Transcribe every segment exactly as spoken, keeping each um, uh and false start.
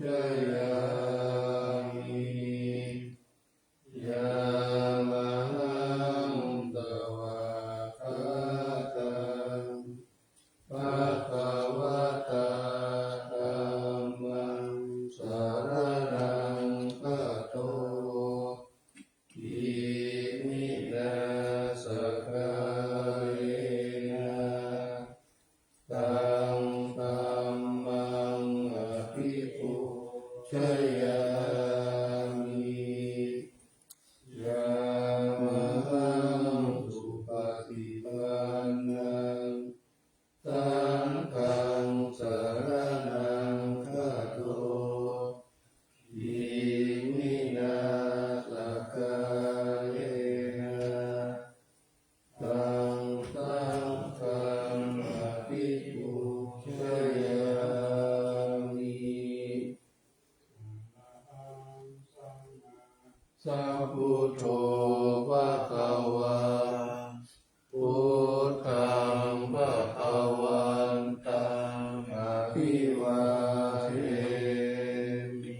Jayāmi. Yamahaṃ svākkhātaṃ bhagavatā dhammaṃ saraṇaṃ gato. Iminā sakkārena taṃ dhammaṃ abhipūjayāmi. Yamahaṃ supaṭipannaṃ saṅghaṃ saraṇaṃ gato. Iminā sakkārena taṃ saṅghaṃ abhipūjayāmi. Arahaṃ sammāsambuddho bhagavā, buddhaṃ bhagavantaṃ abhivādemi.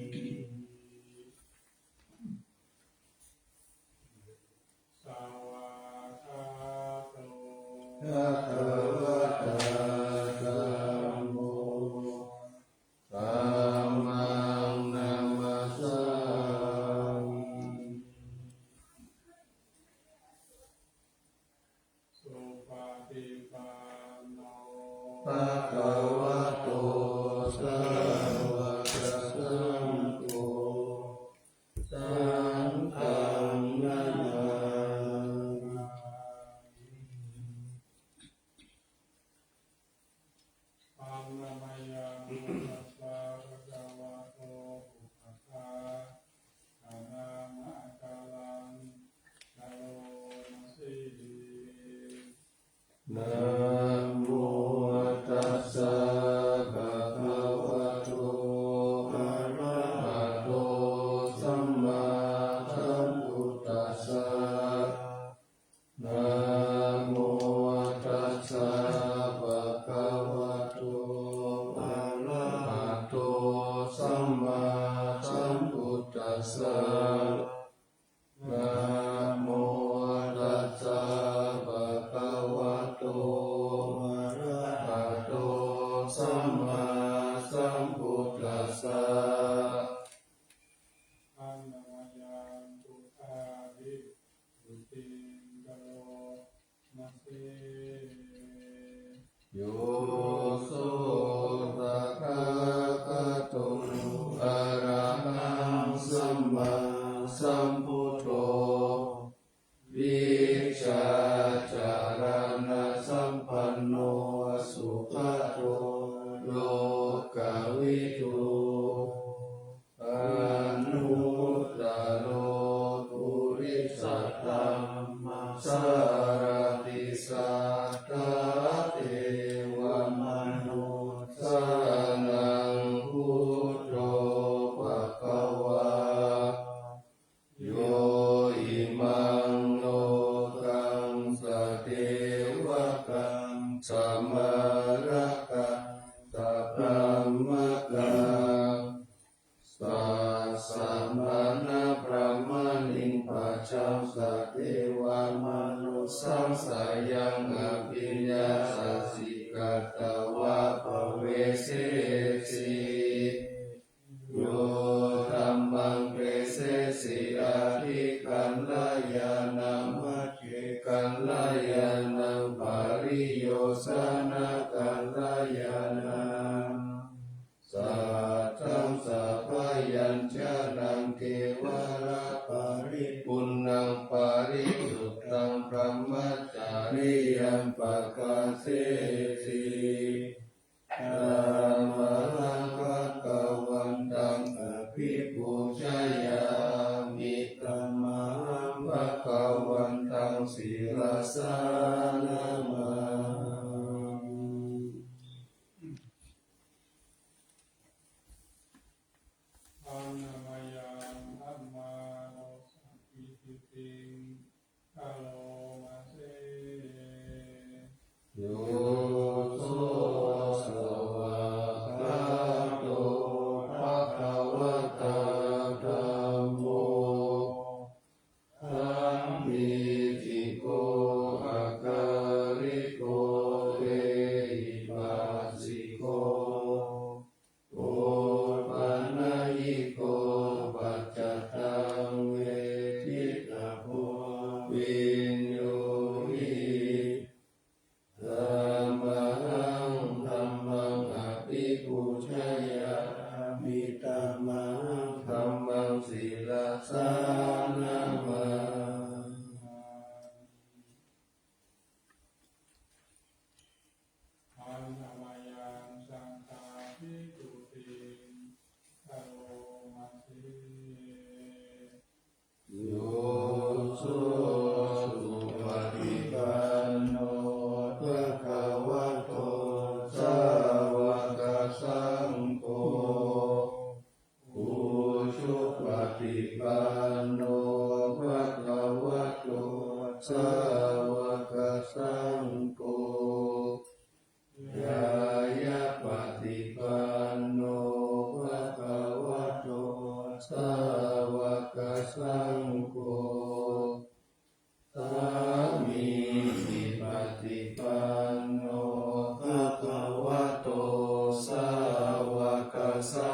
Svākkhāto bhagavatā dhammo, dhammaṃ namassāmi. Supaṭipanno bhagavato sāvakasaṅgho, saṅghaṃ namāmi. Annamayaṃ buddhassa bhagavato pubbabhāganāma ācaraṃ karoma se. Namo tassa bhagavato arahato sammāsambuddhassa. Namo tassa bhagavato arahato sammāsambuddhassa. Namo tassa bhagavato arahato sammāsambuddhassa. Annamayaṃ buddhādhisuciṃ karoma se. Yo so tathāgato arahaṃ sammāsambuddho vijjācaraṇasampanno sugato lokavidū anuttaro purisadammasārathi satthā devamanussānaṃ buddho bhagavā. Yo imaṃ lokaṃ sadevakaṃ samārakaṃ sabrahmakaṃ sassamaṇabrāhmaṇiṃ pajaṃ sadevamanussānaṃ sayaṃ abhiññāya siddhiṃ katvā pavesesi. Yo dhammaṃ desesi atthi kalyāṇaṃ majjhe kalyāṇaṃ pariyosāna kalyāṇaṃ satthaṃ sabyañjanaṃ kevalaparipuṇṇaṃ parisuddhaṃ brahmacariyaṃ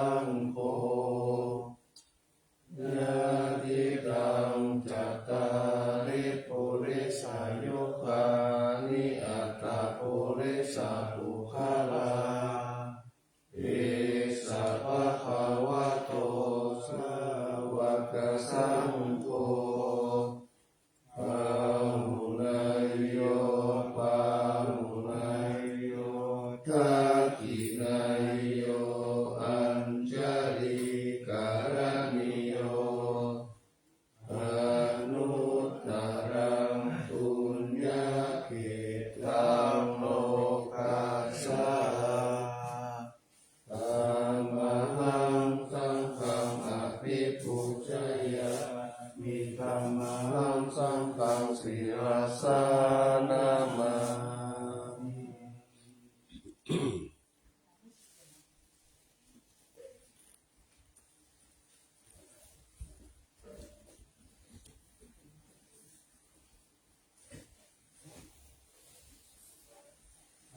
saṅgho. Yadidaṃ cattāri purisayugāni aṭṭha purisapuggalā, esa bhagavato sāvakasaṅgho, āhuneyyo pāhuneyyo dakkhiṇeyyo añjalikaraṇīyo, anuttaraṃ puññakkhettaṃ lokassāti. Tamahaṃ saṅghaṃ abhipūjayāmi, tamahaṃ saṅghaṃ sirasā namāmi.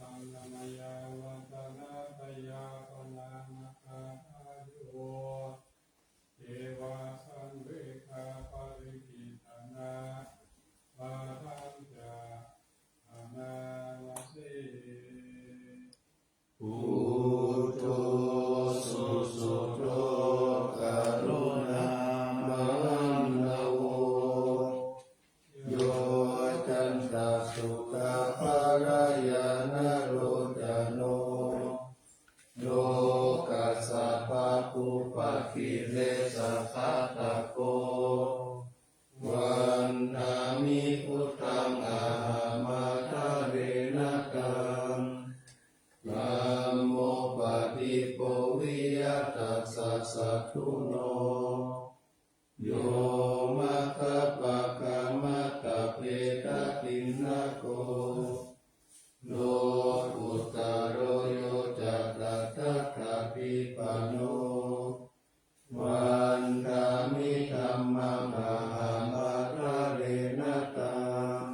Annamāya vācanattayāpanānāgāthāyo, ceva saṃvegapaṭikkhiṇā, pāṭhañca bhaṇāma se. Buddho susuddho karuṇāmahappano, yoccantasukhapālañāṇalocano, lokassa pāpūpakilesaghātako, vandāmi buddhaṃ ahaṃ ādarena taṃ. Dhammo paṭipoviya tassa satthuno, yo maggapākamatavedatiṇhako, lokuttaro yo ca tattha tadhipañño, vandāmi dhammaṃ ahaṃ ādarena taṃ.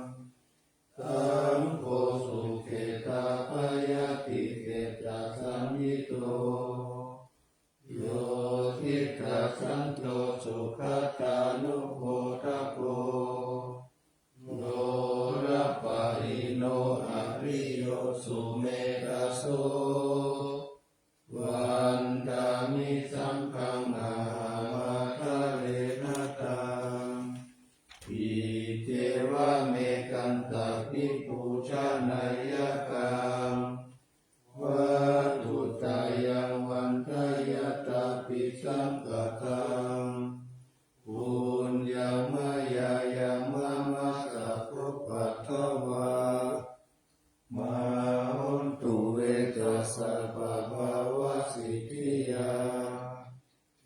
Saṅgho sukhetabbāyati kheddasañhito, yo diṭṭhasanto sugatānubodhako, lojapāyino ariyo sumedhaso, vandāmi saṅghaṃ ahaṃ ādarena taṃ. Iccevam ekantā vibhū jānayyakaṃ, vatthuttayaṃ vandayatāpi saṅghaṃ, puññaṃ mayā yaṃ mama sabbupaddavā, mā hontu ve ca sabbapāṇasiddhiyā.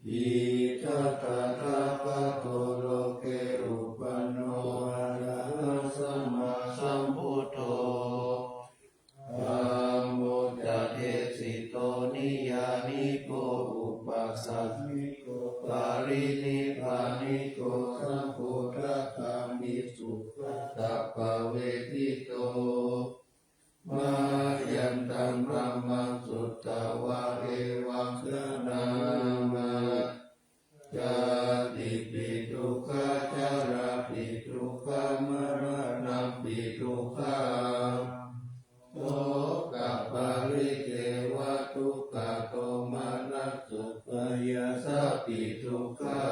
Idha tathāgato loke uppanno arahaṃ sammāsambuddho, dhammo ca desito niyyāniko upasāyiko parinibbāniko, saṅgho dātā hi sukhatappavedito. Mayantaṃ dhammaṃ sutvā evaṃ janāma: jātipi dukkhā jarāpi dukkhā maraṇampi dukkhaṃ, sokaparidevadukkhadomanassupāyāsāpi dukkhā,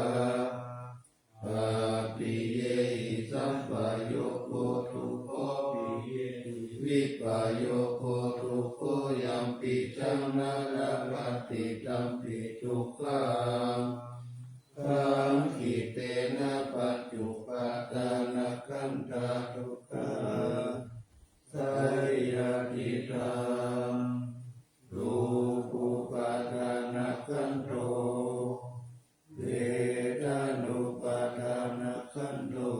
appiyehi sampayogo dukkho, piyehi vippayogo dukkho, yampicchaṃ na labhati tampi dukkhaṃ, saṅkhittena pañcupādānakkhandhā dukkhā. Seyyathidaṃ: rūpūpādānakkhandho, vedanūpādānakkhandho,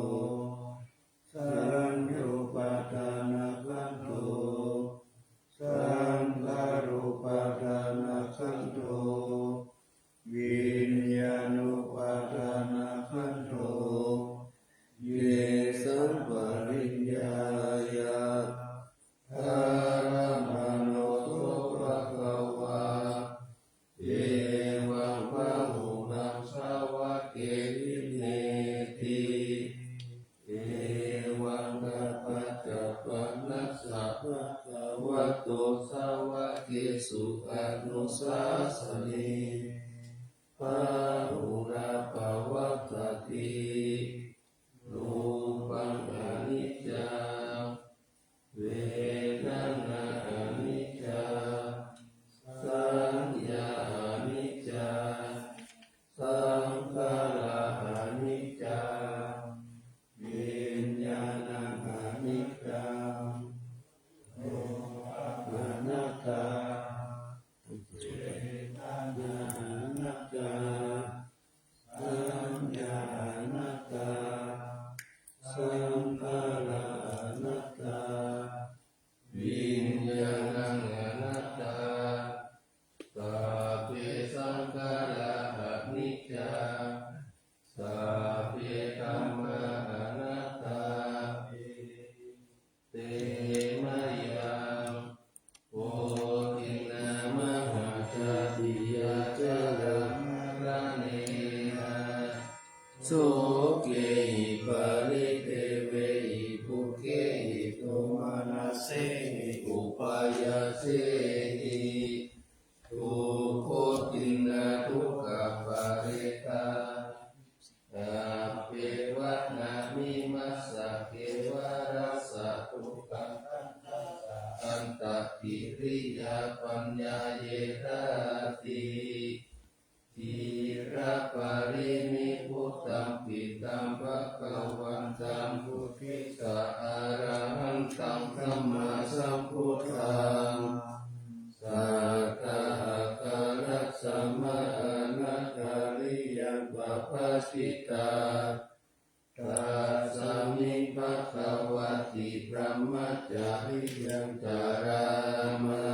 saññūpādānakkhandho, saṅkhārūpādānakkhandho, vi Sokehi paridevehi dukkhehi domanassehi upāyāsehi dukkhotiṇṇadukkhaparittāni sabbeva nānīmassa kevalassa dukkhakkhandhassa antapāyirājapaññāyerāti. Khīlaparinibbutaṃ pittaṃ bhagavantaṃ uddissa arahantaṃ sammāsambuddhaṃ satta-akkārasmānakariyaṃ pabbāsita. Tasmiṃ bhagavati brahmacariyaṃ carāma.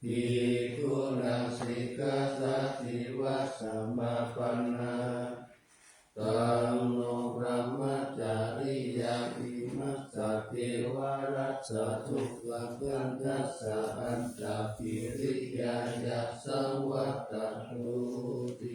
Bhikkhūnaṃ sikkhāsājīvasamāpannā taṃ no brahmacariyaṃ imassa kevalassa dukkhakkhandhassa antapāyirājapaññāyassa vattatthuti.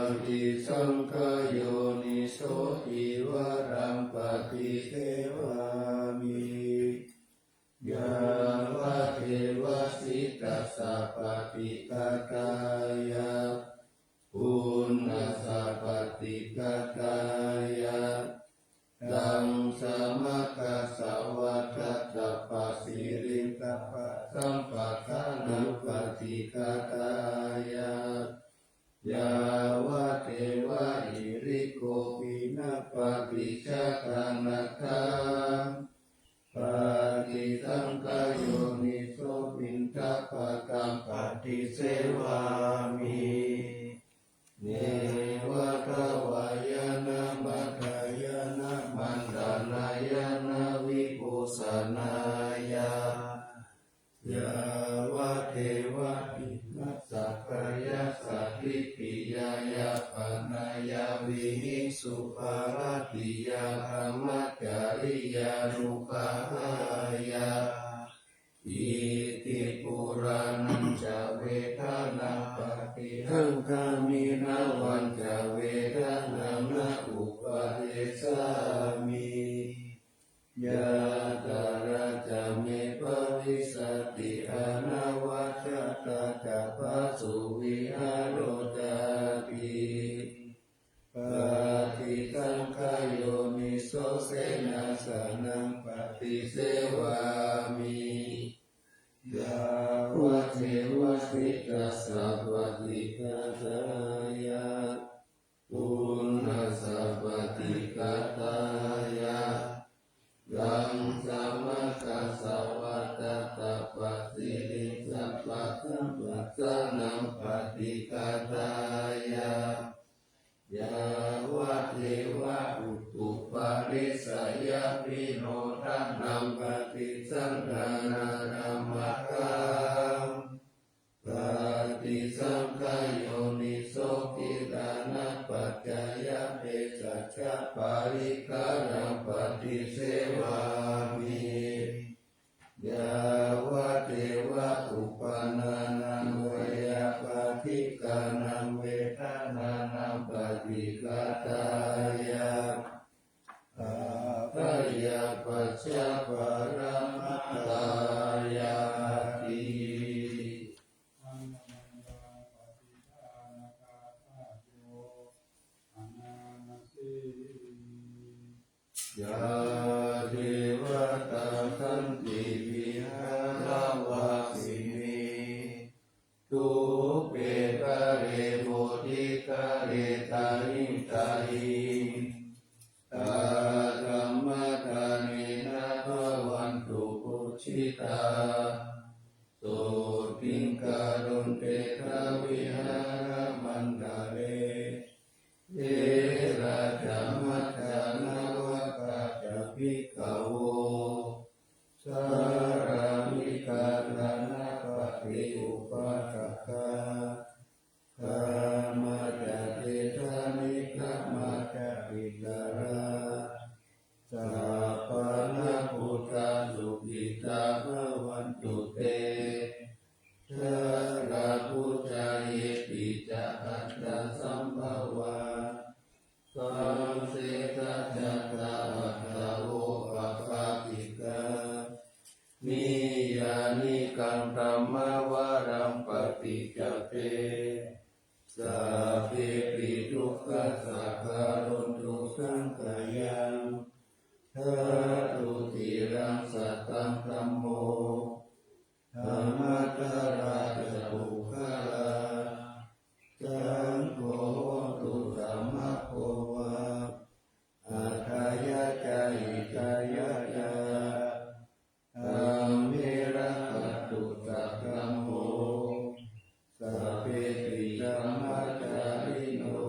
Paṭisaṅkhā yoniso cīvaraṃ paṭisevāmi yāvadeva sītassa paṭighātāya uṇhassa paṭighātāya taṃ samaggassa vātapāsamphassānaṃ paṭighātāya yāvadeva hirikopinapaṭicchādanatthaṃ. Paṭisaṅkhā yoniso piṇḍapātaṃ paṭisevāmi neva davāya na madāya na maṇḍanāya na vibhūsanāya yāvadeva tiṇṇassa kāyassa ṭhitiyā yāpanāya vihiṃsuparatiyā brahmacariyānuggahāya. Iti purāṇañca vedanaṃ paṭihaṅkhāmi navañca vedanaṃ na uppādessāmi. Yātrā ca me bhavissati anavajjatā ca phāsuvihāro cāti. Paṭisaṅkhā yoniso senāsanaṃ paṭisevāmi yāvadeva sītassa paṭighātāya uṇhassa paṭighātāya taṃ samaggassa vātapāyirājapasamphassānaṃ paṭighātāya yāvadeva utuparissayavinodanaṃ paṭisallānārāmatthaṃ. Paṭisaṅkhā yoniso gilānapaccayabhesajjaparikkhāraṃ paṭisevāmi yāvadeva uppannānaṃ veyyābādhikānaṃ vedanānaṃ paṭighātāya abyāpajjhaparamatāyāti. Yā devatā santi viharavāsinī thūpe ghare bodhighare tahiṃ tahiṃ, tā dhammadānena bhavantu pūjitā, sotthiṃ karontedha vihāramaṇḍale. Therā ca majjhā navakā ca bhikkhavo, sārāmikā dānapatī upāsakā, gāmā ca desā negamā ca issarā, sappāṇā bhavantu te. Jalābujā yepi ca aṇḍasambhavā, saṃsedajātā athavopapātikā, niyyānikaṃ dhammavaraṃ paṭicca te, sabbepi dukkhassa karontu saṅkhayaṃ. Ṭhātu ciraṃ sataṃ dhammo, dhammaddharā ca puggalā, saṅgho hotu samaggo va, atthāya ca hitāya ca. Dhamme rakkhatu saddhammo, sabbepi dhammacārino,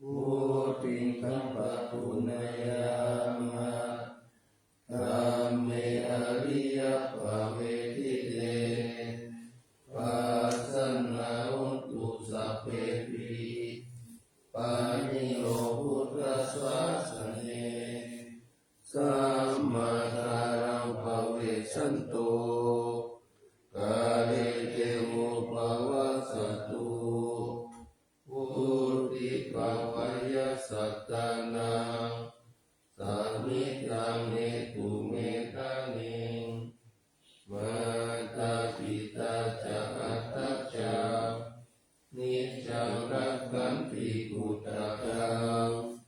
vuḍḍhiṃ sampāpuṇeyyāma, dhamme ariyappavedite. Pasannā hontu sabbepi, pāṇino buddhasāsane. Sammā dhāraṃ pavecchanto, kāle devo pavassatu, vuḍḍhibhāvāya sattānaṃ, samiddhaṃ netu medaniṃ. Mātā pitā ca atrajaṃ, niccaṃ rakkhanti puttakaṃ,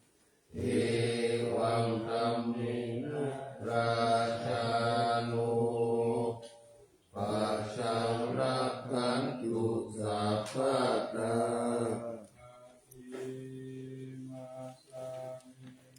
evaṃ dhammena rājāno, pajaṃ rakkhantu sabbadā.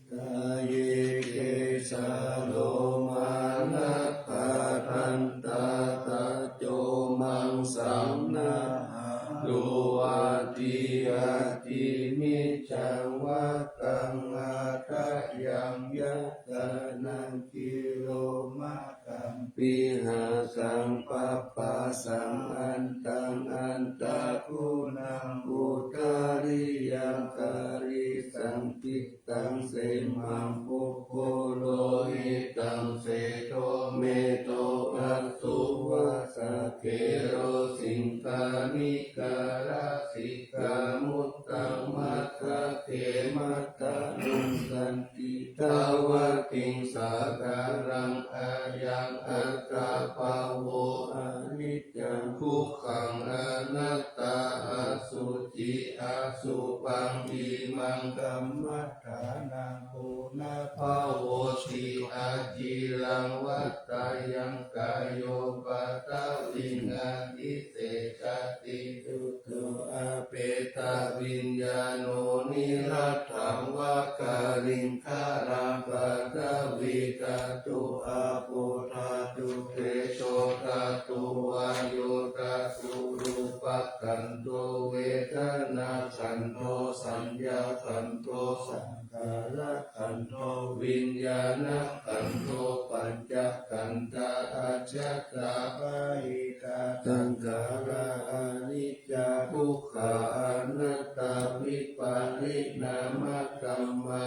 Kāye kecā lomā nakhā dantā taco maṃsaṃ nahārū adhijāti, miccaṃ vattaṃ ādayaṃ yathā naṅkhī lomakaṃ pihasaṃ papphāsaṃ antaṃ antā guṇaṃ udariyaṃ karīsaṃ pittaṃ semhaṃ pubbu lohitaṃ sedo medo assu vassa khelo siṅghāṇikā lasikkā muttaṃ massake maddhamaṃ san- diṭṭhavatiṃ sāgaraṃ ayaṃ attabhāvo aniccaṃ dukkhaṃ anattā asuciṃ asubhaṃ imaṃ kammadānaṃ punabbhavoti aciraṃ vattayaṃ kāyo paṭhaviṃ adhisessati. Chuddho apetaviññāṇo niratthaṃ va kaliṅgaraṃ paṭhavīdhātu āpodhātu tejodhātu vāyodhātu rūpakkhandho vedanākkhandho saññākkhandho saṅ- khārakhandho viññāṇakkhandho pañcakkhandhā ajjhattā bahiddhā saṅkhārā aniccā dukkhā anattā vipariṇāmadhammā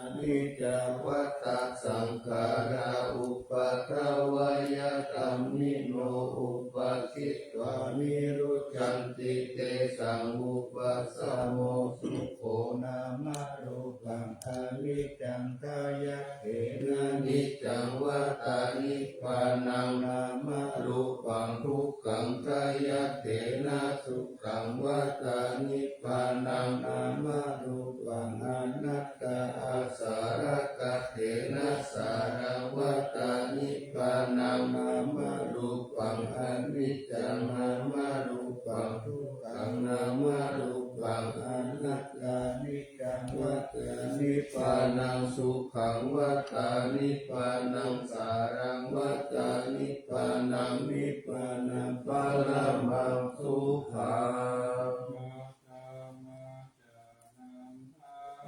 aniccā vata saṅkhārā uppādavayadhammino uppajjitvā nirujjhanti tesaṃ vūpasamo sukho nāmarūpaṃ aniccaṃ khayattena niccaṃ vata nibbānaṃ nāmarūpaṃ dukkhaṃ khayattena sukhaṃ vata nibbānaṃ nāmarūpaṃ anattā āsarakkhattena sāraṃ vata nibbānaṃ nāmarūpaṃ aniccaṃ nāmarūpaṃ dukkhaṃ nāmarūpaṃ anattā niccaṃ vata nibbānaṃ sukhaṃ vata nibbānaṃ sāraṃ vata nibbānaṃ nibbānaṃ paramaṃ sukhaṃ.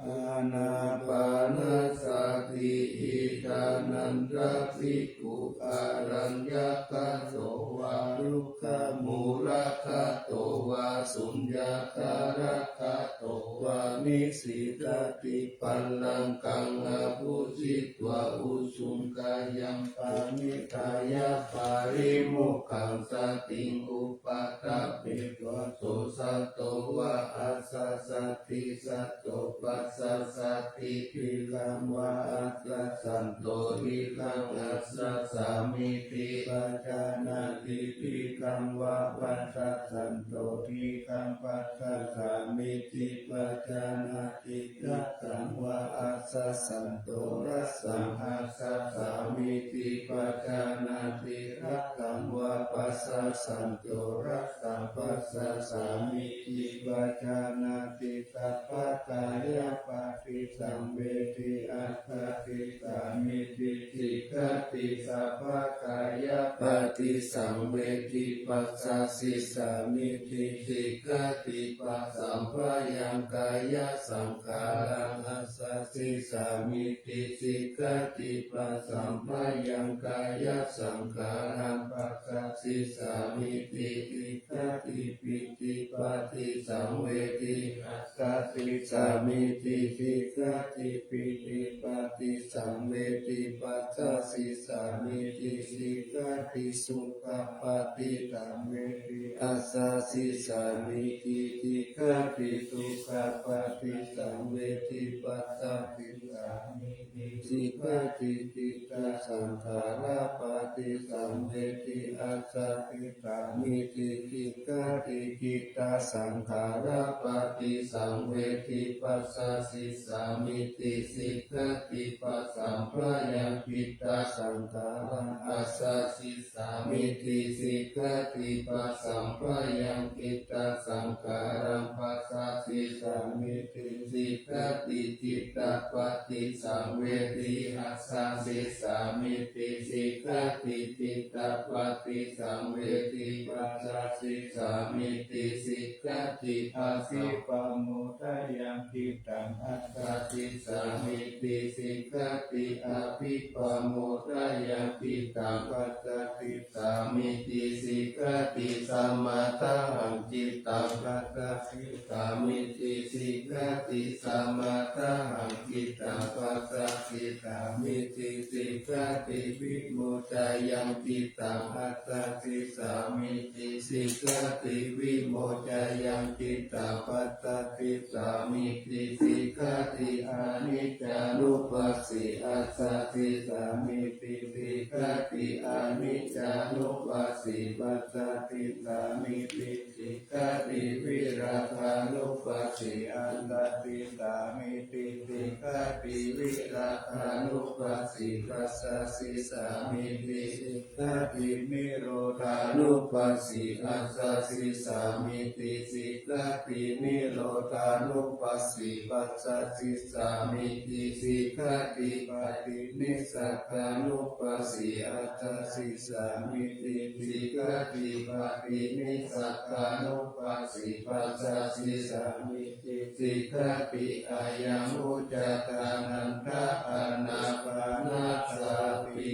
Ānāpānasati. Iddhānanda bhikkhu araññagato vā rukkhamūlagato vā suññāgāragato vā nisīdati pallaṅkaṃ abhujitvā ujuṃ kāyaṃ pani- kāyapārimokkhaṃ satiṃ upaṭṭhapetvā, so satto va āsasati, satto passasati, diṭṭhaṃ va āsasanto diṭṭhaṃ āsasāmīti pajānāti, diṭṭhaṃ va passasanto diṭṭhaṃ passasāmīti pajānāti, rassaṃ va āsasanto rassaṃ āsasāmīti pajānāti, rassaṃ va passasanto rassaṃ passasāmīti pajānāti, sabbakāyapaṭisaṃvedī ajjhasissāmīti sikkhati, sabbakāyapaṭisaṃvedī passasissāmīti sikkhati, passamphayaṃ kāyasaṅkhāraṃ ajjhasissāmīti sikkhati, passamphayaṃ kāyasaṅkhāraṃ passasissāmīti sikkhati, pītipaṭisaṃvedī ajjhasissāmīti sikkhati, pītipaṭisaṃvedī passasissāmīti sikkhati, sukhapaṭisaṃvedī ajjhasissāmīti sikkhati, dukhapaṭisaṃvedī passasissāmīti sikkhati, cittasaṅkhārapaṭisaṃvedī ajjhasissāmīti sikkhati, cittasaṅkhārapaṭisaṃvedī passasissāmīti sikkhati, passamphayaṃ cittasaṅkhāraṃ ajjhasissāmīti sikkhati, passamphayaṃ cittasaṅkhāraṃ passasissāmīti sikkhati, cittapaṭisaṃvedī ajjhasissāmīti sikkhati, cittapaṭisaṃvedī passasissāmīti sikkhati, abhipamodanaṃ cittaṃ ajjhasissāmīti sikkhati, abhipamodanaṃ cittaṃ passasissāmīti sikkhati, samadāhaṃ cittaṃ passasissāmīti sikkhati, samadāhaṃ cittaṃ passasissāmīti sikkhati, vimoccanaṃ cittaṃ ajjhasissāmīti sikkhati, vimoccanaṃ cittaṃ passasissāmīti sikkhati, aniccānupassī ajjhasissāmīti sikkhati, aniccānupassī passasissāmīti sikkhati, virāgānupassī ajjhasissāmīti sikkhati, virāgānupassī passasissāmīti sikkhati, nirodhānupassī ajjhasissāmīti sikkhati, nirodhānupassī passasissāmīti sikkhati, paṭinissagga nupassī ajjhasissāmīti sikkhati, paṭinissagganupassī passasissāmīti sikkhati, ayaṃ vuccatā nanda ānapānasati.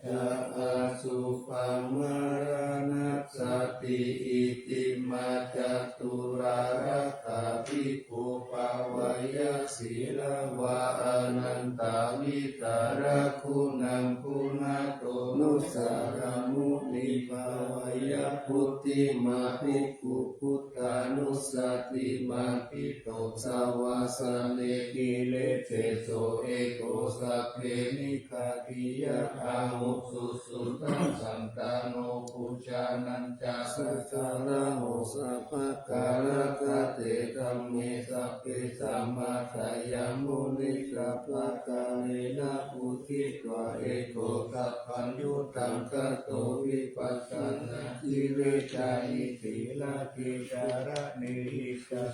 Ca asubhaṃ maraṇassati, itimā caturārakkha bhikkhū pavayyā sīlavā anantavītarā guṇaṃ guṇātuṇhīnusāramuṇi, pavayyā buddhimā bhikkhū buddhānussatimaṇḍi to, savāsanekhilesu deso eko sabbe nighātīyā ahuṃ susuddhaṃ santano bhujagaṃ ca sāsaraho sabbakālakate dhamme sabbe sammādaya muni sabbakālena pūjitva eko sabbaṃ buddhaṃ gato vipassanaṃ girisikharataṭe cāraṇehi ca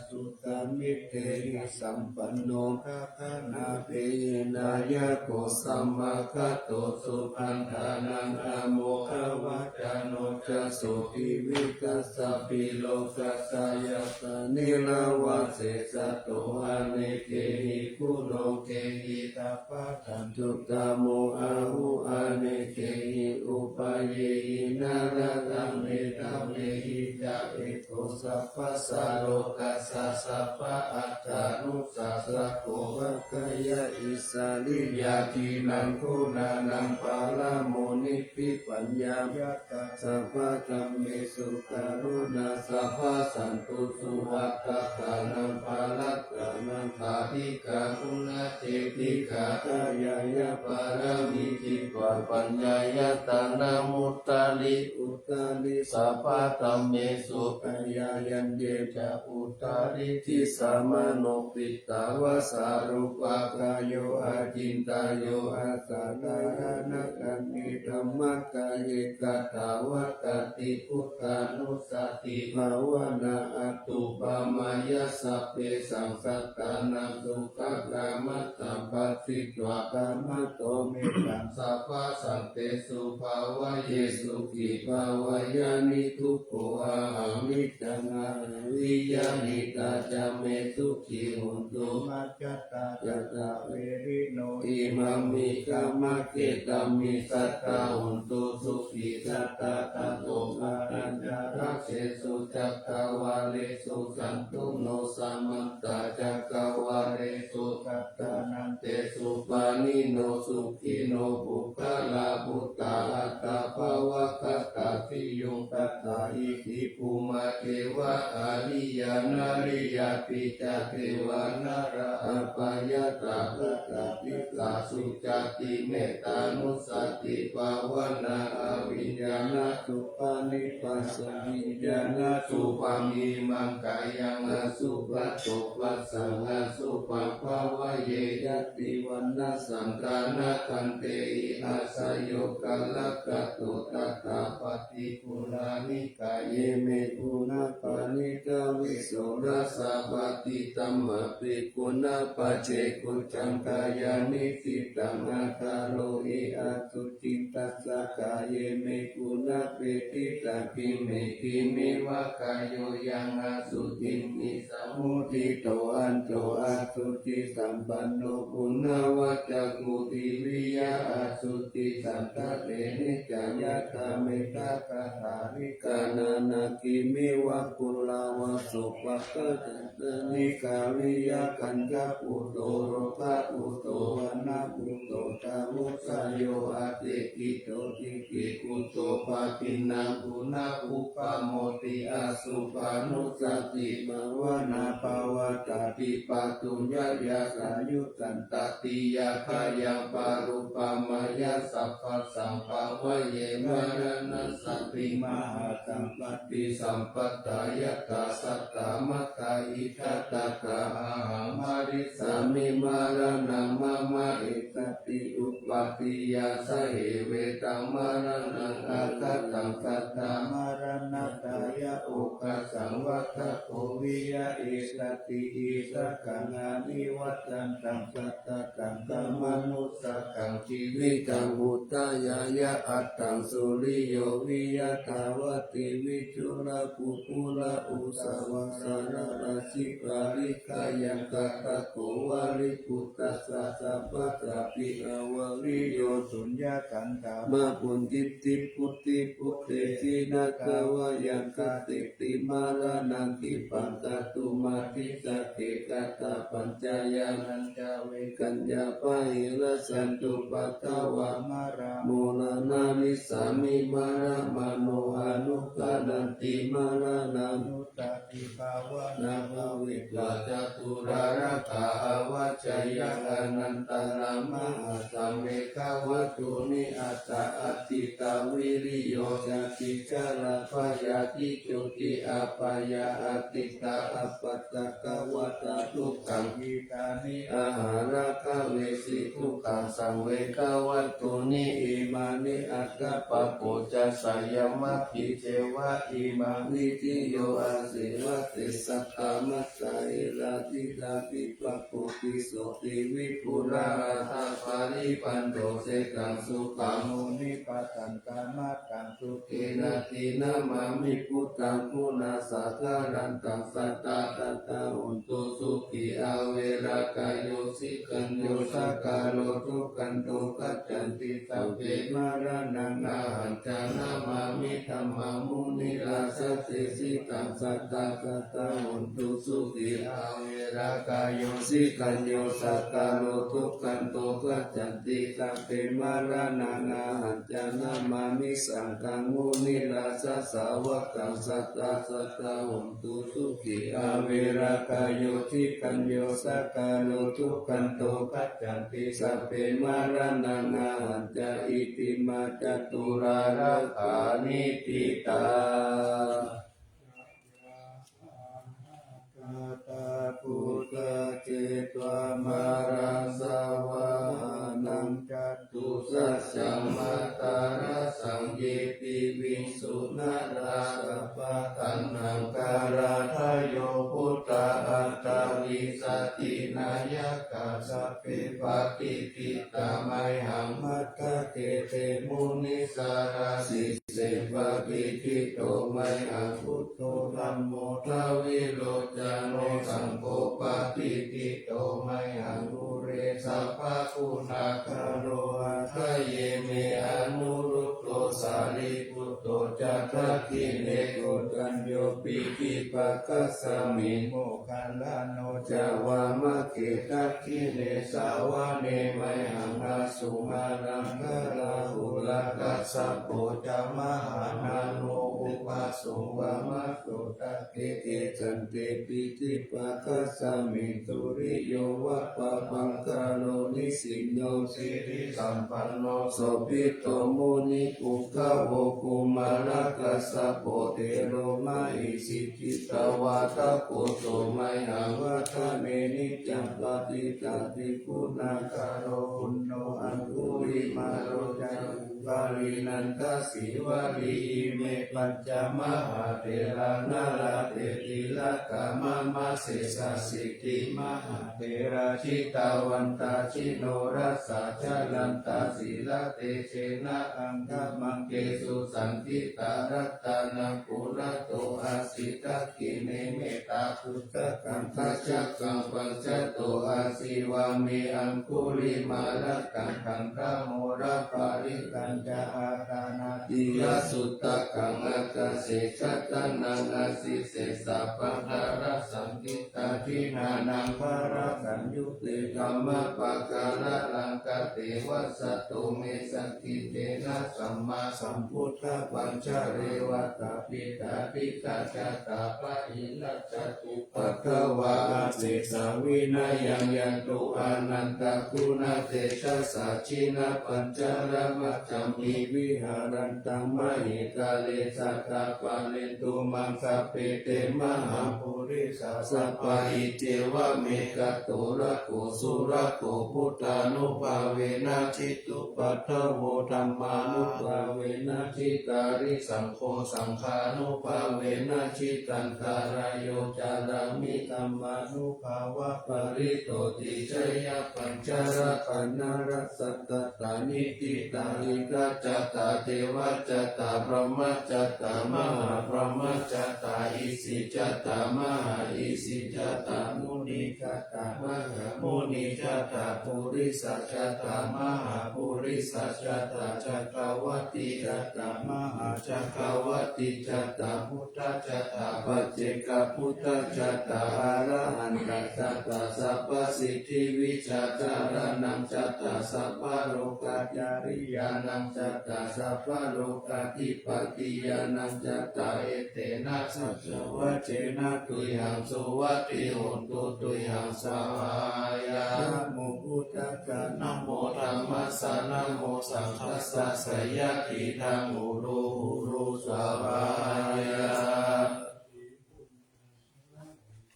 samiddhehi sampanno gaganapehi nāyako samāgato sugandhanaṃ āmodavacano ca sotthividassāpi lokassa yasā nirāvā seṭṭho anekehi guṇokehi tapasañjuttamo ahu anekehi upayehi narāgaṃ medhavehi ca sabbasā lokassa sabbaattānusassako, pagaya issariyā khīṇaṃ guṇānaṃ pāramonibbhi paññāya sabba dhammesu karuṇā sabba santusu attakānaṃ parakkhānaṃ sādhikā guṇacetikā dāyāya pāramī khippa paññāya tana muttari uttari sabba dhammesu dāyāya ññe ca uttariddhi samāno piṭṭhāvāsā rūpakāyo acintayyo asadhāraṇakaṃ idha maggāye katvāna buddhānussatibhāvanā atthupamayā sabbesaṃ sattānaṃ sukhakaṃ mattaṃ bhaññitvā kamato mettaṃ sabbasantesu bhāvaye sukhī bhāvaye niddukkho ahaṃ niccaṃ ahaṃ viya hitatā ca me sukhī hontu majjhattā ca saverino. Imaṃ me kammakkhettaṃ me sadā hontu sukhī sadā. Tato āraññāgacchetsu cakkavāḷesu cātuno samantā cakkavāḷesu attānantesu pāṇino sukhino puggalā buddhā attabhāvagatā. Bhiyyo pañca iti bhummā devā ariyā nariyā picca devā nalā apayattā paṭhaviccā sucati mettānussatibhāvanā aviññāṇasu paṇipassaviññāṇasubhaṃ imaṃ kāyaṃ asubhato phassaṃ asubhaṃ bhāvaye yadivaṃ nassaṃ ṭhānakkhandhehi āsayo kālakato tathāpatti guṇāni kāye me guṇā paṇītā visorasā paṭidhammapi guṇapacce kuṭṭhaṃ kāyāni cittaṃ akārohi asuciṃ tassa kāye me guṇā pīḷita khīṇe khīṇe vā kāyo yaṃ asuciṃ visamuṭṭhito añco asucisampanno guṇavacako tiriyaṃ asuciṃ santhāpe niccaṃ yathā mettā kaṭṭhā vigaṇhānā khīṇe vā pūrā vā sopāga ca ṇikariyaṃ kañcapūto rogapūto vaṇṇapūto tamusayo atikkhito dīghikūto pacchimaṃ guṇapuppamoti asupanussatibhāvanā pavattati pātuyāya sāyuttantatiyaṃ kāyaṃ parūpamayā sabbasaṃ bhāvaye maraṇasaññatī mahāsampatti sampattāyattha sattā mattā idha tattha ahaṃ marissāmi maraṇaṃ mama etati uppādiya sahevedaṃ maraṇaṃ aggaṭṭhaṃ sattā maraṇattāya okāsaṃ vata ko viya etati issakaṃ anivajjantaṃ sattā taṃ khamanusakaṃ jīvitaṃ udayāya aṭṭhaṃsu riyo viya dāvatthi vicuḷhapūkuḷa usavā saṇhārajjhipa rikkhāyaṃ kaṭṭhako vāriputtassa sabbatthapi avariyo suññakkhandhamāpuñcitti buddhiputtehi na tava yaṃ khantīti maraṇaṃ khippaṃ kātumatthissake kattapañcāya ṇañca vegaññā pahīnassantupaddavā marā maraṇā marissāmi maraṇamāno anugghaṇanti maraṇānussatibhāvanā bhāvitvā ca tūḷārakkhā avajjeyya anantarā mahāsameghavaṭūni aṭṭha ādittā viriyo cati jarā byādhi jotī abyāyā atiṭṭhā apattakavādā dukkhaṃ khīṇāni āhārā gavesi dukkhaṃ saṃvegavaṭūni imāni aṭṭha pāpū ca sayamabhi ceva imaṃ vidhiyo aseva te sattā mattā hirāti dābhi pāpū tisso ti vipulā aṭṭha parivaṇṇo seṭṭhaṃsu pāṇuhi bhaddantā mattaṃ sukhena te namāmi buddhaṃ guṇāsaṅgharantaṃ sadā sadā hontu sukhī averā kāyo sikañño sakālo dukkhando gacchanti sabbe maraṇaṃ ahañca namāmi dhammaṃ munirājassa desitaṃ. Sadā sadā hontu sukhī averā kāyo sikañño sakālo dukkhando gacchanti sabbe maraṇaṃ ahañca namāmi saṅghaṃ munirājassa sāvakaṃ. Sadā sadā hontu sukhī averā kāyo sikañño sakālo dukkhando gacchanti sabbe maraṇaṃ ahañca. Itimā caturāsakāniṭṭhitā. Gatā buddhā jetvā māraṃ savāhanaṃ catusaccāmatarasaṃ ye piviṃsu narāsabhā. Taṇhaṅkarādayo buddhā aṭṭhavīsati nāyakā sabbe patiṭṭhitā mayhaṃ matthake te munissarā. Sīse patiṭṭhito mayhaṃ buddho dhammo dvilocano saṅgho patiṭṭhito mayhaṃ ure sabbaguṇākaro. Hadaye me anuruddho sārīputto ca dakkhiṇe koṇḍañño piṭṭhibhāgasmiṃ moggallāno ca vāmake. Dakkhiṇe savane mayhaṃ āsuṃ āraṅgarāhulā kassapo ca mahānāmo ubhāsuṃ vāmasotake. Āsante piṭṭhibhāgasmiṃ suriyo va pabhaṅkaro nisinno sirisampanno sobhito munipuṅgavo. Kumārakassapo thero mahesī cittavādako so mayhaṃ vadane niccaṃ patiṭṭhāsi guṇākaro. Puṇṇo aṅgulimālo ca upālī nandasīvalī ime pañca mahātherā nalāṭe tilakā mama. Sesāsīti mahātherā jitavantā jinorasā jalantā sīlatejena aṅgamaṅgesu saṇṭhitā. Ratanaṃ purato āsi dakkhiṇe mettā bhujagaṃ dhajaggaṃ pacchato āsi vāme aṅgulimālakaṃ khandhamoraparittañca āṭānāṭiyasuttakaṃ ākāse chadanaṃ āsi sesā pākārasaṇṭhitā. Jinā nānāvarasaṃyutte dhammapākāralaṅkate vasato me saṅ- -ṭhena sammāsambuddhapañjare. Vātapittādisañjātā bāhirajjhattupaddavā asesā vinayaṃ yantu anantaguṇatejasā. Jinapañjaramajjhamhi viharantaṃ mahītale sadā pālentu maṃ sabbe te mahāpurisāsabhā. Iccevamekato rakkho surakkho buddhānubhāvena jitupaddavo dhammānubhāvena jitārisaṅgho saṅghānubhāvena jitantarāyo carāmi dhammānubhāvapālito. Tijāya pañca rakkhaṇā rassa- -katā niṭṭhitā. Indā ca tā devā ca tā brahmā ca tā mahābrahmā ca tā isī ca tā mahāisī ca tā munī ca tā mahāmunī ca tā purisā ca tā mahāpurisā ca tā cakkavatī ca tā mahācakkavatī ca tā buddhā ca tā paccekabuddhā ca tā arahantā ca tā sabbasiddhivijjācaraṇaṃ ca tā sabbalokacāriyānaṃ ca tā sabbalokādhipatiyānaṃ ca tā etena saccavajjena tuyhaṃ suvatthi hotu tuyhaṃ svāhāya. Namo buddhassa, namo dhammassa, namo saṅghassa, jayasiddhidaṃ hotu hotu svāhāya.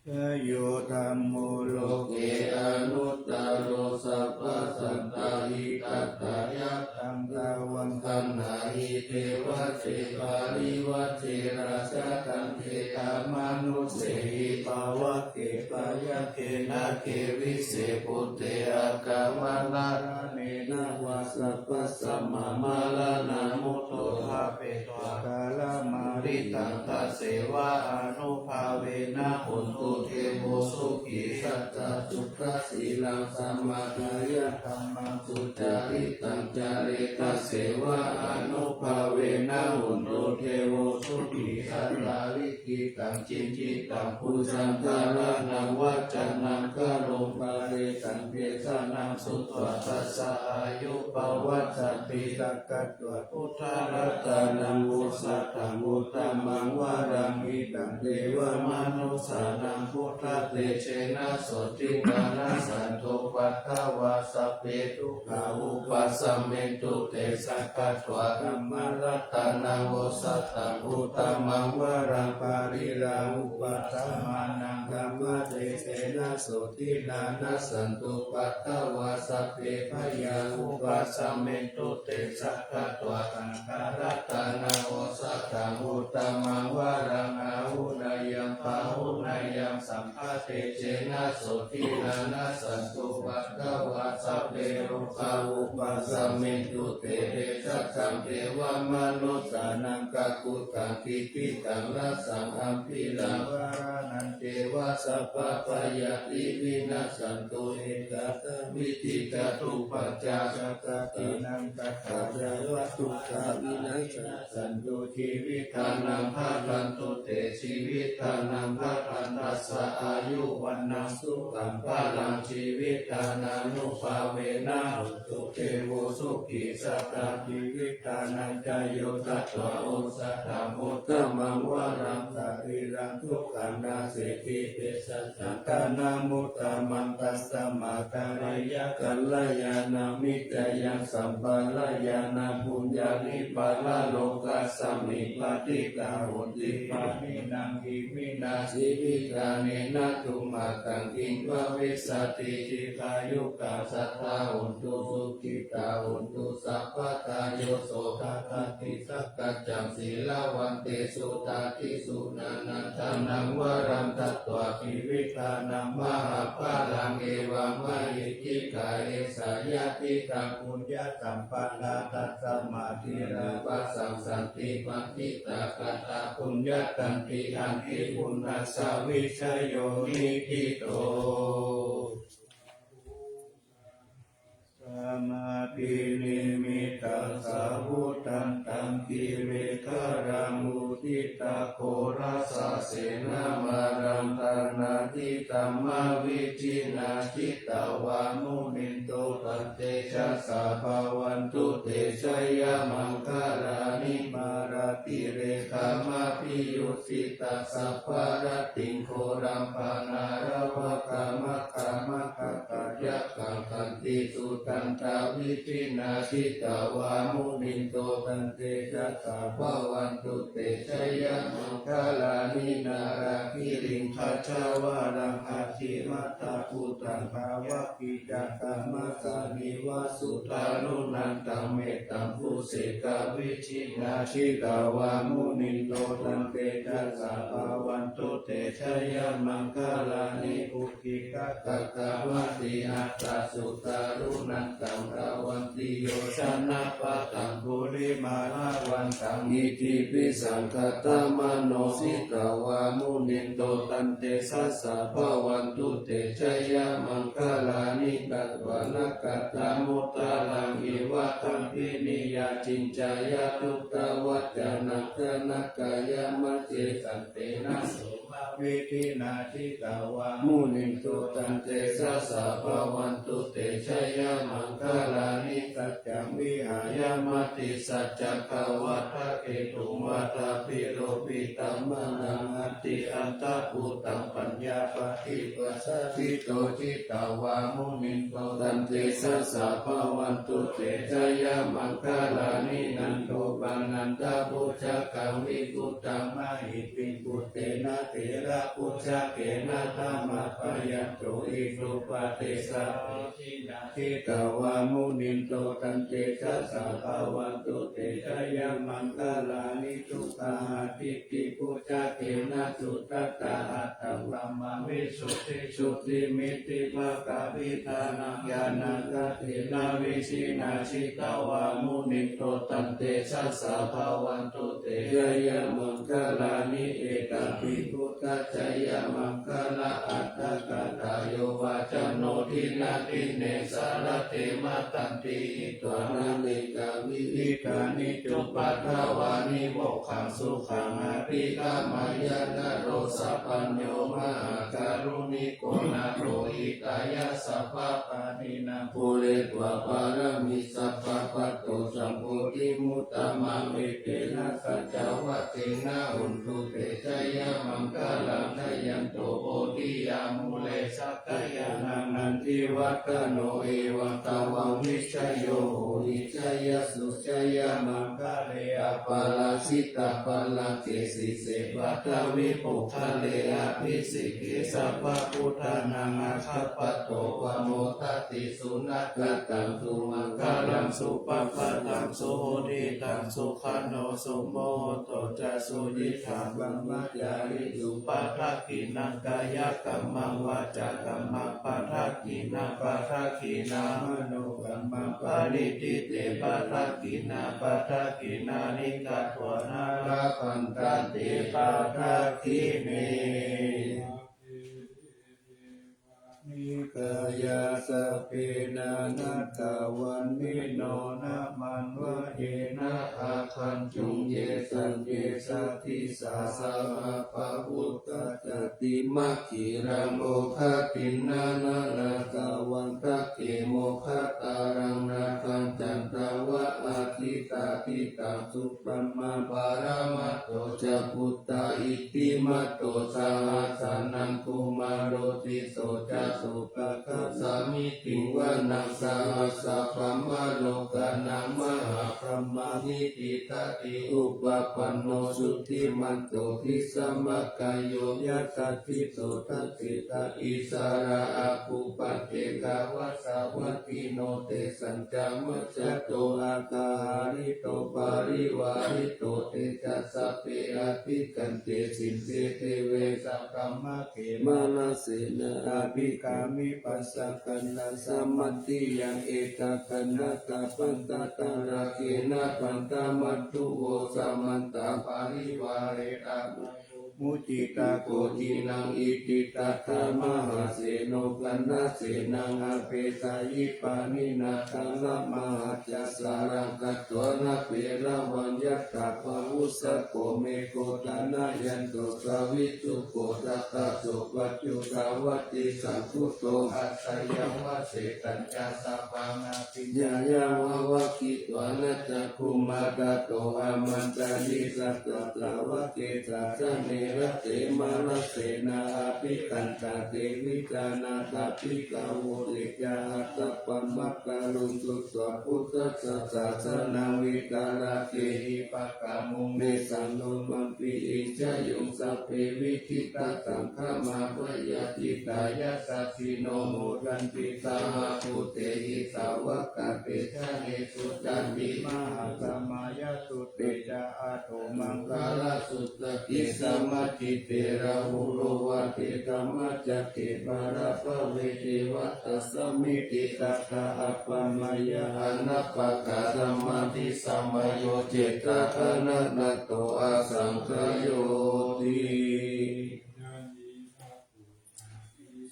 Yo dhammo loke anuttaro sabbasattahitatthāya taṃ taṃ taṃ vandamāni devate parivaje rājadaṇḍe ca manussehi pavagge byagghe nāge vise bhūte aggāmanaṃ neva sabbasampadā maraṇā mutto ṭhapetvā kālamāritaṃ tasseva ānubhāvena hotu devo sukhī Suddhasīlaṃ samādāya dhammaṃ sucaritaṃ care. Tasevā ānubhāvena hotu devo sukhī. Sattā vikittaṃ cintitaṃ pūjaṃ dhāraṇaṃ vācanaṃ garuṃ pāresaṃ desanaṃ sutvā tassa āyu pavaḍḍhatīti. Buddharatanaṃ osathaṃ uttamaṃ varaṃ hitaṃ devamanussānaṃ buddhatejena sotthinā nassantupaddavā sabbe dukkhā vūpasamentu te. Sakkatvā dhammaratanaṃ osathaṃ uttamaṃ varaṃ pariḷāhūpasamanaṃ dhammatejena sotthinā nassantupaddavā sabbe bhayā vūpasamentu te. Sakkatvā saṅgharatanaṃ osathaṃ uttamaṃ varaṃ āhuneyyaṃ pāhuneyyaṃ saṅghatejena sotthinā nassantupaddavā sabbe rogā vūpasamentu te. Tejasā devamanussānaṃ kakuttaṃ kittitaṃ rasaṃ ambhiraṃ varaṇaṃ ceva sabbabhayāpi vinassantu. Ekadā vidhī catuppañcāsatadīnaṃ katthavā dukkhavinassāya santu jīvitānaṃ bharantu te. Jīvitānaṃ bharantassa āyu vaṇṇaṃ sukhaṃ balaṃ. Jīvittānānubhāvena hotu devo sukhī. Sattā jīvittānañca yo tatvā osathaṃ uttamaṃ varaṃ sarīraṃ dukkhanasseti. Tesa santanamuttamaṃ. Tasmā kālena kalyāṇamittāyaṃ sampadaṃ yāna puññāni paralokasmiṃ patiṭṭhā honti pāṇinā iminā jīvitā. Nena tumhākaṃ kiṃ bhavissati. Dīghāyukā sadā hontu sukhitā hontu sabbadā. Yo so tathāgataṃ sakkaccaṃ sīlavantesu dādisu ñāṇadassanaṃ varaṃ datvā jīvitdānaṃ mahapphalaṃ. Evamahī tikā esā yadidaṃ puññasampadaṃ tasmā dhīra bhāsā santi paṇḍitā kataṃ puññatanti anti punnassa vijayo nikkhito. Samādhinimittaṃ sāvudhantaṃ girigabbharaṃ uditaghorasasenamāraṃ dānādidhammavidhinā jitavā munindo tantejasā bhavatu te jayamaṅgalāni. Mārātirekamabhiyujjhitasabbarattiṃ ghorampanāḷavakamakkhamathaddhayakkhaṃ khantīsudantavidhinā jitavā munindo tantejasā bhavatu te jayamaṅgalāni. Nāḷāgiriṃ gajavaraṃ atimattabhūtaṃ dāvaggicakkamasanīva sudāruṇantaṃ mettambusekavidhinā jitavā munindo tantejasā bhavatu te jayamaṅgalāni. Ukkhittakhaggamatihatthasudāruṇantaṃ dhāvantiyojanapathaṅgulimālavantaṃ iddhībhisaṅkhatamano jitavā munindo tantejasā bhavatu te jayamaṅgalāni. Katvāna kaṭṭhamudaraṃ iva gabbhinīyā ciñcāya duṭṭhavacanaṃ janakāyamajjhe santena somavidhinā jitavā munindo tantejasā bhavatu te jayamaṅgalāni. Saccaṃ vihāya matisaccakavādaketuṃ vādābhiropitamanaṃ atiandhabhūtaṃ paññāpadīpajalito jitavā munindo tantejasā bhavatu te jayamaṅgalāni. Nandopanandabhujagaṃ vibudhaṃ mahiddhiṃ puttena therabhujagena damāpayanto iddhūpadesavidhinā jitavā munindo tantejasā bhavatu te jayamaṅgalāni. Duggāhadiṭṭhibhujagena sudaṭṭhahatthaṃ brahmaṃ visuddhijutimiddhibakābhidhānaṃ ñāṇāgadena vidhinā jitavā munindo tantejasā bhavatu te jayamaṅgalāni. Etāpi buddhajayamaṅgalaaṭṭhagāthā yo vācano dinadine sarate matandī hitvānanekavividhāni cupaddavāni mokkhaṃ sukhaṃ adhigameyya naro sapañño. Mahākāruṇiko nātho hitāya sabbapāṇinaṃ pūretvā pāramī sabbā patto sambodhimuttamaṃ etena saccavajjena hotu te jayamaṅgalaṃ. Jayanto bodhiyā mūle sakyānaṃ nandivaḍḍhano evaṃ tvaṃ vijayo hohi jayassu jayamaṅgale aparājitapallaṅke sīse paṭhavipokkhare abhiseke sabbabuddhānaṃ aggappatto pamodati. Sunakkhattaṃ sumaṅgalaṃ supabhātaṃ suhuṭṭhitaṃ sukhaṇo sumuhutto ca suyiṭṭhaṃ brahmacārisu padakkhiṇaṃ kāyakammaṃ vācākammaṃ padakkhiṇaṃ padakkhiṇaṃ manokammaṃ paṇidhī te padakkhiṇā padakkhiṇāni katvāna labhantatthe padakkhiṇe. Kāyā sabbe nānattavaṇṇino nāmanvayena āgañchuṃ ye caññe sadisā saha pavutthajātimakkhīlaṃ oghatiṇṇamanāsavaṃ dakkhemoghataraṃ nāgaṃ candaṃva asitātitaṃ su brahmā paramatto ca puttā iddhimato saha sanaṅkumāro tisso ca sopāga samitiṃ vanaṃ sahassabrahmalokānaṃ mahābrahmābhitiṭṭhati upapanno jutimanto bhismākāyo yasassi so dasettha issarā āgū paccekavasavattino tesañca majjhato aṭṭhahārito parivārito te ca sabbe abhikkante sinde deve sabrahmake mārasenā abhikkāmi passa kaṇhassa mandiyaṃ ettāgaṇhatha bandhatha rāgena bandhamatthu vo samantā parivāretā muccitāgo cinaṃ. Iti tattha mahāseno kaṇhasenaṃ apesayi pāṇinā talamāhacca saraṃ katvāna bheravaṃ yathā pāvussako megho thanayanto savijjuko tadā so paccudāvatti saṅkuddho asayaṃvase tañca sabbaṃ abhiññāya vavakkhitvāna cakkhumā tato āmantayi satthā sāvake sāsane rate mārasenā abhikkantā te vijānātha bhikkhavo te ca ātappamakaruṃ sutvā buddhassa sāsanaṃ vītarāgehi pakkāmuṃ nesaṃ lomampi iñjayuṃ. Sabbe vijitasaṅgāmā bhayātītā yasassino modanti saha bhūtehi sāvakā te janesutāti. Mahāsamayasutte ca atha maṅgalasutte samācite rahulā vādidhammacakke bhaddabhave ceva tasmiṃ ṭhitā tā āpamāya anāpakā samadhisamayo cetāgaṇhānato asaṅkhāyoti.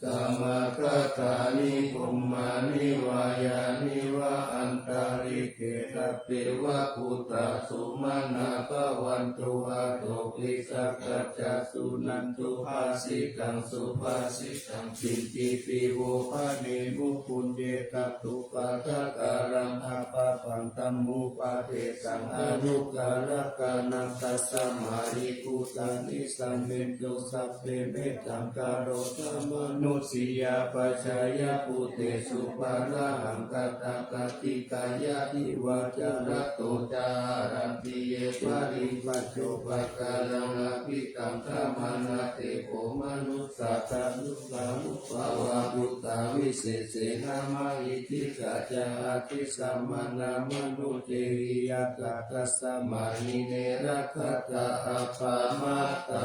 Samāgatāni bhummāni vā yāni va antalikkhe sabbeva bhūtā sumanā bhavantu athopi sakkacca suṇantu bhāsitaṃ. Subhāsitaṃ kiñcipi vo bhaṇemu puññe tathūpādakaraṃ appabaṃ dhammupadesaṃ anuggārakānaṃ tasmāhi bhūtā nisāmethu sabbe mettaṃ karotha mānusiyā pajāya bhūtesu pāṇahaṃ kaṭṭhakāyikāya divā ca ratto ca haranti ye baliṃ paccupakkaraṃ abhitaṃ dhamānatepo manussā tanubhāvabhūtā visesena mahiddhikā ca adhisamānā mānusehi ñātā tasmā hi ne rakkhatha appamattā.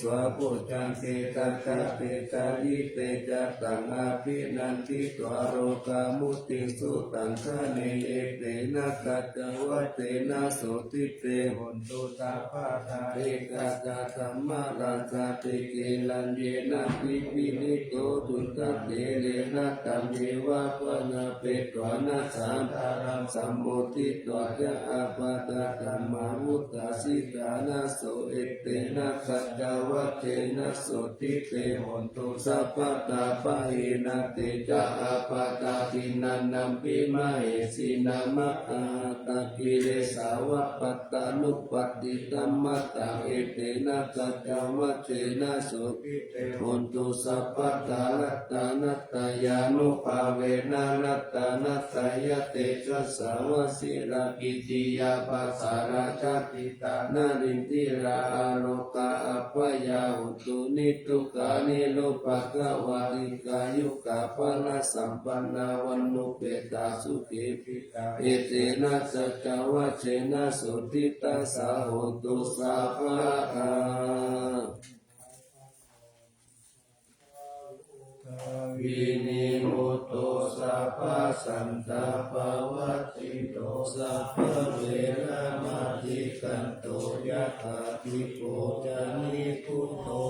svabojjhaṅge satta desayi te ca taṃ abhinanditvā rogā mucciṃsu taṅkhaṇe. Etena saccavajjena sotthi te hontu sabbadā. Ekadā dhammarājāpi gelaññenābhipīḷito duṭṭhaterena taññeva bhaṇāpetvāna sādaraṃ sammoditvā ca ābādhā tamhā vuṭṭhāsi ṭhānaso. Etena saccavajjena sotthi te hontu sabbadā. Pahīnā te ca ābādhā tiṇṇannampi mahesinaṃ maggāhatakilesāva pattānuppattidhammataṃ. Etena saccavajjena sotthi te hontu sabbadā. Ratanattayānubhāvena ratanattayatejasā vajirakkhittiyā pasārā jāti tā narindirā arogā abyāyo hontu niddukkho nirupādo vā dīghāyukā balasampannā vaṇṇuppetā sukhī dīghā. Etena saccavajjena sotthi tassa hontu sabbadā. Vinimutto sabbasantāpavajjito sabbaveramatikkanto yathā dīpo janiputo.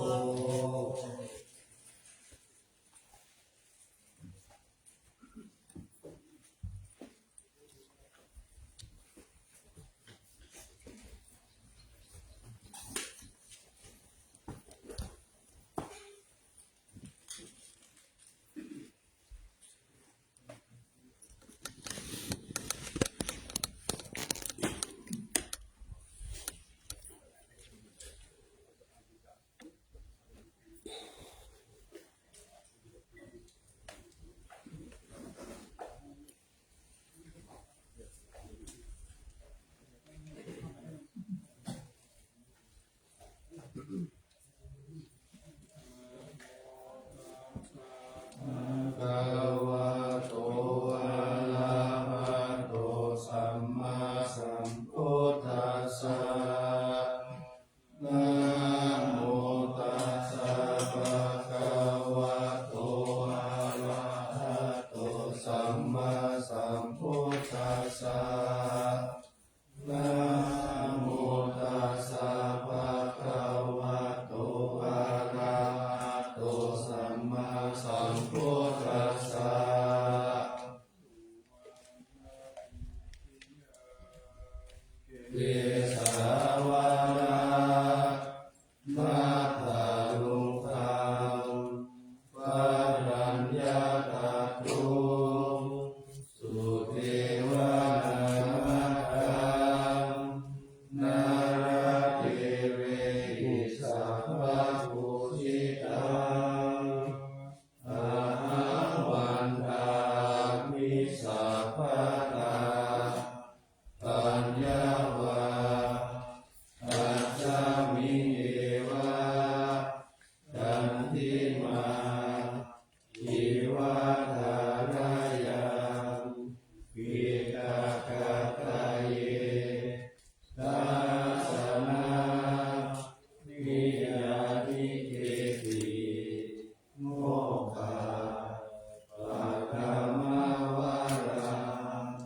Kesavāna mathālukaṃ bādaññatatthu sudevanamāraṃ nāḷāgiriṃ sabbapūjitaṃ ahaṃ vandāmi sabbadā paññāva asmiṃ eva candimā iva tharayaṃ piṭakattaye dassanāniyānikehi mokkhaparamavaraṃ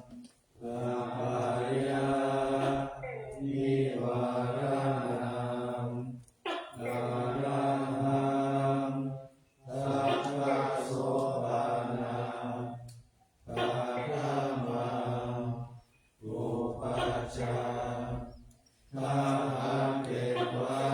abhayanivaranaṃ arahaṃ sabbasophanaṃ paṭhamaṃ upajjhāyāma.